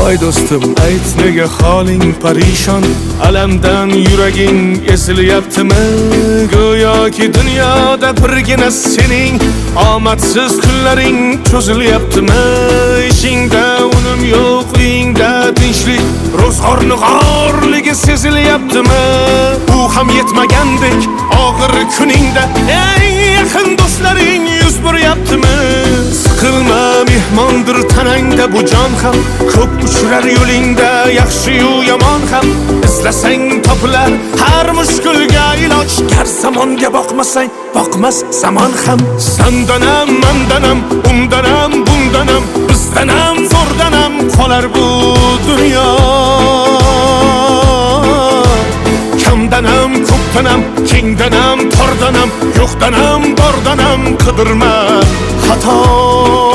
Voy do'stim, ayt, nega holing parishon? Alamdan yuraging ezilyaptimi? Go'yoki dunyoda birgina sening omadsiz kunlaring cho'zilyaptimi? Ishingda unum yo'q, uyingda tinchlik, ro'zg'orni g'orligi sezilyaptimi? U ham yetmagandek, og'ir kuningda eng yaqin do'stlaring yuz buryaptimi? Siqilma, mehmondir tanangda bu jon ham, ko'p uchrar yo'lingda yaxshi-yu yomon ham. Izlasang topilar har mushkulga iloj, gar zamonga boqmasang, boqmas zamon ham. Sandanam, mandanam, undanam, bundanam, bizdanam, zo'rdanam qolar bu dunyo. Kamdanam, ko'pdanam, kengdanam, tordanam, yo'qdanam, bordanam qidirma xato.